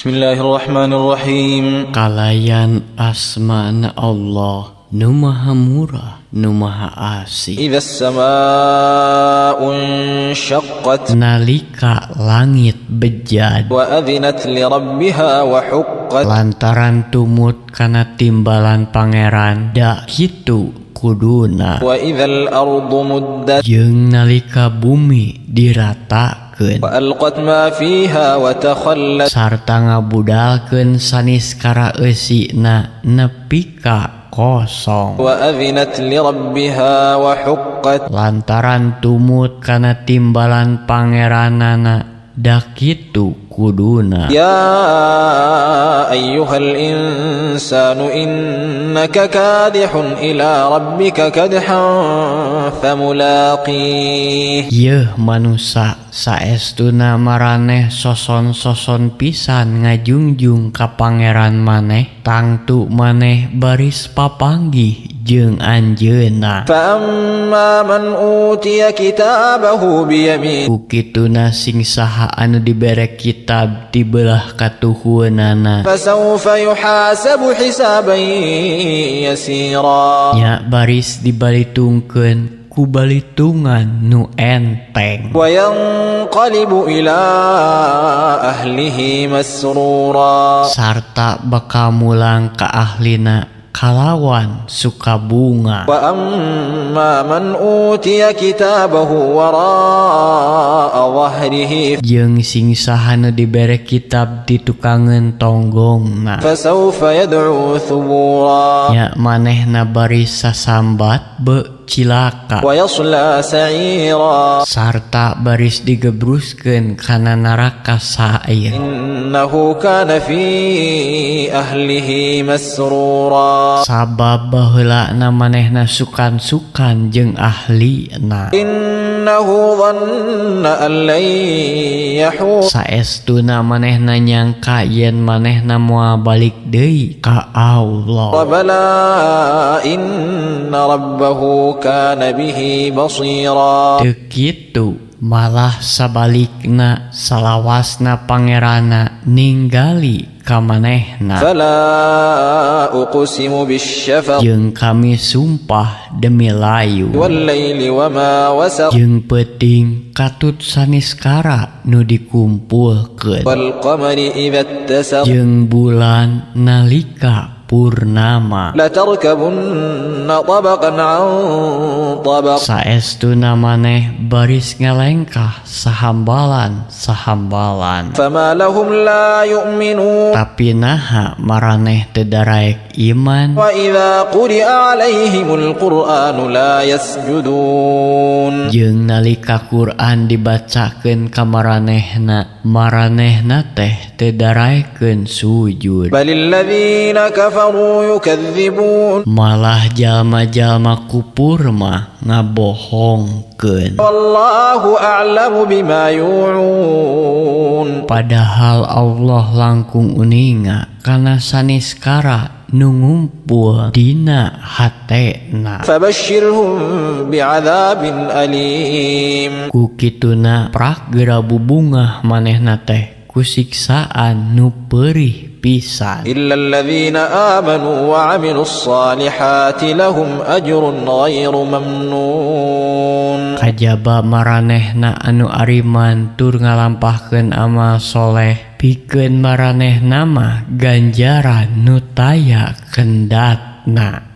Bismillahirrahmanirrahim. Kalayan asmana Allah nu maha murah nu maha asih. إذا السماء انشقت. Nalika langit bejad. وأذنت لربها وحقت. Lantaran tumut kana timbalan Pangeran, da kitu kuduna. وإذا الأرض مدت. Jeung nalika bumi diratakeun. وألقت ما فيها وتخلت. Sarta ngabudalkeun saniskara eusina nepi ka kosong. وأذنت لربها وحقت. Lantaran tumut kana timbalan Pangeranana, da kitu kuduna. يا أيها الإنسان إنك كادح إلى ربك كدحا فملاقيه. Yeuh manusa, saestuna maraneh soson-soson pisan ngajungjung ka Pangeran maneh, tangtu maneh baris papanggih jeung Anjeunna. فأما من أوتي كتابه بيمينه. Ku kituna sing saha anu dibere kitab di belah katuhueunana. فسوف يحاسب حسابا يسيرا. Nya baris dibalitungkeun ku balitungan nu enteng. وينقلب إلى أهله مسرورا. Sarta bakal mulang ka ahlina kalawan sukabunga. وأما من أوتي كتابه وراء ظهره. Jeung sing saha nu dibere kitab di tukangeun tonggongna. فسوف يدعو ثبورا. Nya manehna baris sasambat be cilaka. ويصلى سعيرا. Sarta baris digebruskeun kana neraka Sa'ir. إنه كان في أهله مسرورا. Sabab baheulana manehna sukan-sukan jeung ahlina. إنه ظن أن لن يحور. Saestuna manehna nyangka yen manehna moal balik deui ka Allah. بلى إن ربه كان به بصيرا. Teu kitu, malah sabalikna salawasna Pangeranna ninggali ka manehna. فلا أقسم بالشفق. Jeung kami sumpah demi layu. والليل وما وسق. Jeung peuting katut saniskara nu dikumpulkeun. والقمر إذا اتسق. Jeung bulan nalika purnama. لتركبن طبقا عن طبق. Saestuna maneh baris ngalengkah sahambalan sahambalan. فما لهم لا يؤمنون. Tapi naha maraneh teu daraek iman? وإذا قرئ عليهم القرآن لا يسجدون. Jeung nalika Quran dibacakeun ka maranehna, maranehna teh teu daraekeun sujud. بل الذين كفروا يكذبون. Malah jalma-jalma kupur mah ngabohongkeun. والله أعلم بما يوعون. Padahal Allah langkung uninga kana saniskara nu ngumpul dina hatena. فبشرهم بعذاب أليم. Ku kituna prak geura bubungah manehna teh ku siksaan nu perih pisan. إلا الذين آمنوا وعملوا الصالحات لهم أجر غير ممنون. Kajaba maranehna anu ariman tur ngalampahkeun amal soleh, pikeun maranehna mah ganjaran nu taya kendatna.